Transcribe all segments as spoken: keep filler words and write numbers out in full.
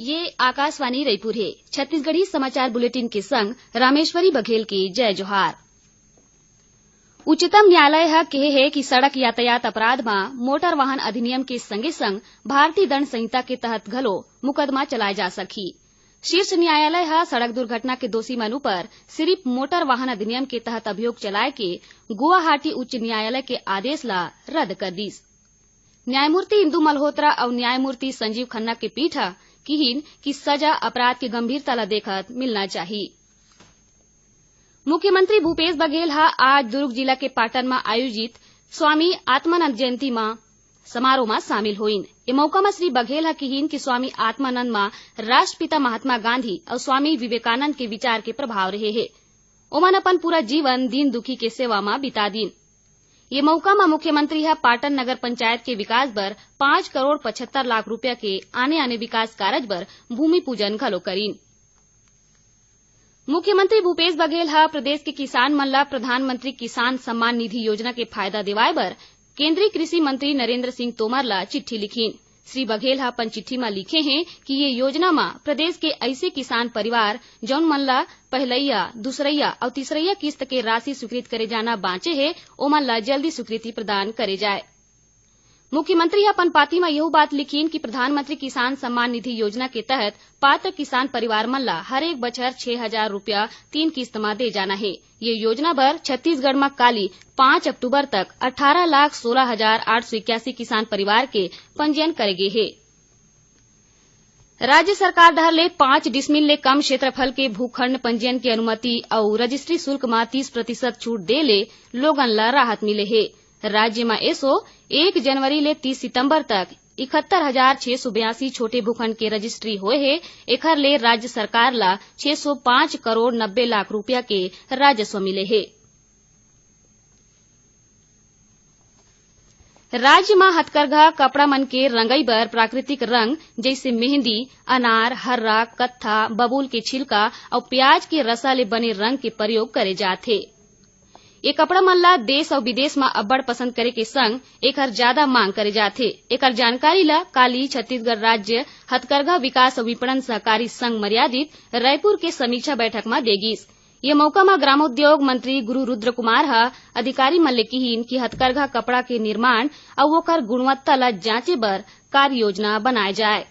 ये आकाशवाणी रईपुर हे। छत्तीसगढ़ी समाचार बुलेटिन के संग रामेश्वरी बघेल के जय जोहार। उच्चतम न्यायालय ह केहे हे कि सड़क यातायात अपराध म मोटर वाहन अधिनियम के संगे-संग भारतीय दंड संहिता के तहत घलो मुकदमा चलाए जा सकही। शीर्ष न्यायालय ह सड़क दुर्घटना के दोषी मन उपर सिरिफ मोटर वाहन अधिनियम के तहत अभियोग चलाए के गुवाहाटी उच्च न्यायालय के आदेश ला रद्द कर दीस। न्यायमूर्ति इंदु मल्होत्रा अउ न्यायमूर्ति संजीव खन्ना के पीठ ह किहिन कि सजा अपराध के गंभीरता ला देखत मिलना चाही। मुख्यमंत्री भूपेश बघेल ह आज दुर्ग जिला के पाटन म आयोजित स्वामी आत्मानंद जयंती म समारोह म शामिल होइन। ए मौका म श्री बघेल ह किहिन कि स्वामी आत्मानंद म राष्ट्रपिता महात्मा गांधी अउ स्वामी विवेकानंद के विचार के प्रभाव रहे हे। ओमन अपन पूरा जीवन दीन दुखी के सेवा म बिता दीन। ये मौका म मुख्यमंत्री ह पाटन नगर पंचायत के विकास बर पाँच करोड़ पचहत्तर लाख रुपया के आने-आने विकास कारज बर भूमि पूजन घलो करीन। मुख्यमंत्री भूपेश बघेल ह प्रदेश के किसान मन ला प्रधानमंत्री किसान सम्मान निधि योजना के फायदा दिवाए बर केंद्रीय कृषि मंत्री नरेंद्र सिंह तोमर ला चिट्ठी लिखिन। श्री बघेल ह अपन चिट्ठी म लिखे हें कि ये योजना म प्रदेश के अइसे किसान परिवार, जौन मन ला पहिलइया, दूसरइया अउ तीसरइया किस्त के राशि स्वीकृत करे जाना बांचे हे, ओमन ला जल्दी स्वीकृति प्रदान करे जाए। मुख्यमंत्री ह अपन पाती म यहू बात लिखिन कि प्रधानमंत्री किसान सम्मान निधि योजना के तहत पात्र किसान परिवार मन ला हर एक बछर छह हजार रुपया तीन किस्त म दे जाना हे। ये योजना बर छत्तीसगढ़ म काली पाँच अक्टूबर तक अठारह लाख सोलह हजार आठ सौ इक्यासी किसान परिवार के पंजीयन करे गे हे। राज्य सरकार डहर ले पाँच डिसमिल ले कम क्षेत्रफल के भूखंड पंजीयन के अनुमति अउ रजिस्ट्री शुल्क म तीस प्रतिशत छूट दे ले लोगन ल राहत मिले हे। राज्य म एसो एक जनवरी ले तीस सितंबर तक इकहत्तर हजार छह सौ बयासी छोटे भूखंड के रजिस्ट्री होए हे। एखर ले राज्य सरकार ल छह सौ पाँच करोड़ नब्बे लाख रुपया के राजस्व मिले हे। राज्य म हथकरघा कपड़ा मन के रंगई बर प्राकृतिक रंग जइसे मेहंदी, अनार, हर्रा, कत्था, बबूल के छिलका अउ प्याज के रसा ले बने रंग के प्रयोग करे जाथे। ये कपड़ा मन ला देश अउ विदेश म अब्बड़ पसंद करे के संग एखर जादा मांग करे जाथे। एकर जानकारी ला काली छत्तीसगढ़ राज्य हथकरघा विकास अउ विपणन सहकारी संघ मर्यादित रायपुर के समीक्षा बैठक म दे गिस। ये मौका म ग्रामोद्योग मंत्री गुरु रुद्र कुमार ह अधिकारी मन ले किहिन कि हथकरघा कपड़ा के निर्माण अउ ओकर गुणवत्ता ल जांचे बर कार्य योजना बनाए जाए।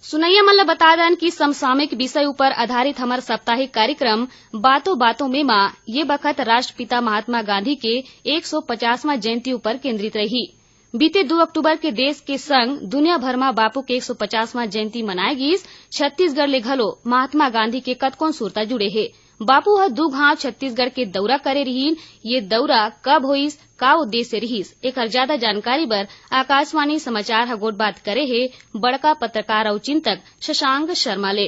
सुनैया मन ल बता दन कि समसामयिक विषय ऊपर आधारित हमर साप्ताहिक कार्यक्रम बातों बातों में म ये बखत राष्ट्रपिता महात्मा गांधी के एक सौ पचासवां जयंती ऊपर केंद्रित रही। बीते दू अक्टूबर के देश के संग दुनिया भर म बापू के एक सौ पचासवां जयंती मनाए गिस। छत्तीसगढ़ ले घलो महात्मा गांधी के कतकोन सुरता जुड़े हे। बापू ह दू घांव छत्तीसगढ़ के दौरा करे रिहिन। ये दौरा कब होइस, का उद्देश्य रिहिस, एकर जादा जानकारी बर आकाशवाणी समाचार ह गोठबात करे हे बड़का पत्रकार अउ चिंतक शशांक शर्मा ले।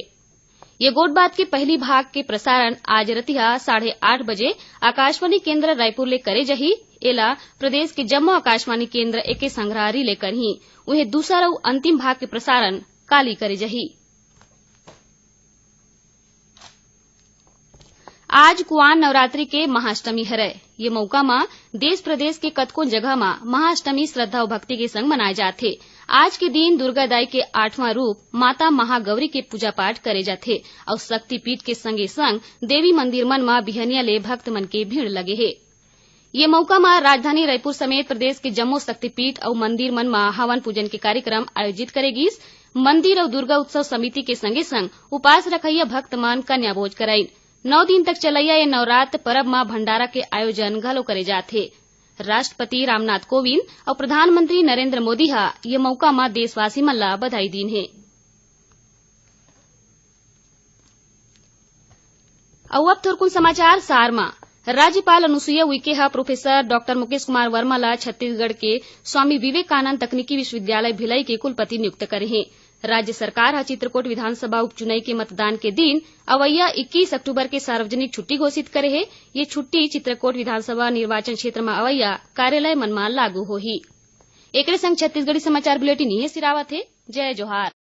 ये गोठबात के पहली भाग के प्रसारण आज रतिहा साढ़े आठ बजे आकाशवाणी केंद्र रायपुर ले करे जाही। एला प्रदेश के जम्मो आकाशवाणी केंद्र एके संघरा रिले करही। उहें दूसर अउ अंतिम भाग के प्रसारण काली करे जाही। आज कुआर नवरात्रि के महाअष्टमी हरय। ये मौका म देश प्रदेश के कतकोन जगह म महाअष्टमी श्रद्धा अउ भक्ति के संग मनाए जाथे। आज के दिन दुर्गा दाई के आठवां रूप माता महागौरी के पूजा पाठ करे जाथे अउ शक्तिपीठ के संगे संग देवी मंदिर मन म बिहनिया ले भक्त मन के भीड़ लगे हे। ये मौका म राजधानी रायपुर समेत प्रदेश के जम्मो शक्तिपीठ अउ मंदिर मन म हवन पूजन के कार्यक्रम आयोजित करे गिस। मंदिर अउ दुर्गा उत्सव समिति के संगे संग उपास रखइया भक्त मन कन्या भोज कराइन। नौ दिन तक चलइया ये नवरात्र परब म भंडारा के आयोजन घलो करे जाथे। राष्ट्रपति रामनाथ कोविंद अउ प्रधानमंत्री नरेंद्र मोदी ह ये मौका म देशवासी मन ला बधाई दीन हे। अउ अब थोरकुन समाचार सार म। राज्यपाल अनुसुईया उइके ह प्रोफेसर डॉक्टर मुकेश कुमार वर्मा ला छत्तीसगढ़ के स्वामी विवेकानंद तकनीकी विश्वविद्यालय भिलाई के कुलपति नियुक्त करे हे। राज्य सरकार ह चित्रकोट विधानसभा उपचुनई के मतदान के दिन अवइया इक्कीस अक्टूबर के सार्वजनिक छुट्टी घोषित करे हे। ये छुट्टी चित्रकोट विधानसभा निर्वाचन क्षेत्र म अवइया कार्यालय मन म लागू होही। एकरे संग छत्तीसगढ़ी समाचार बुलेटिन इहें सिरावत हे। जय जोहार।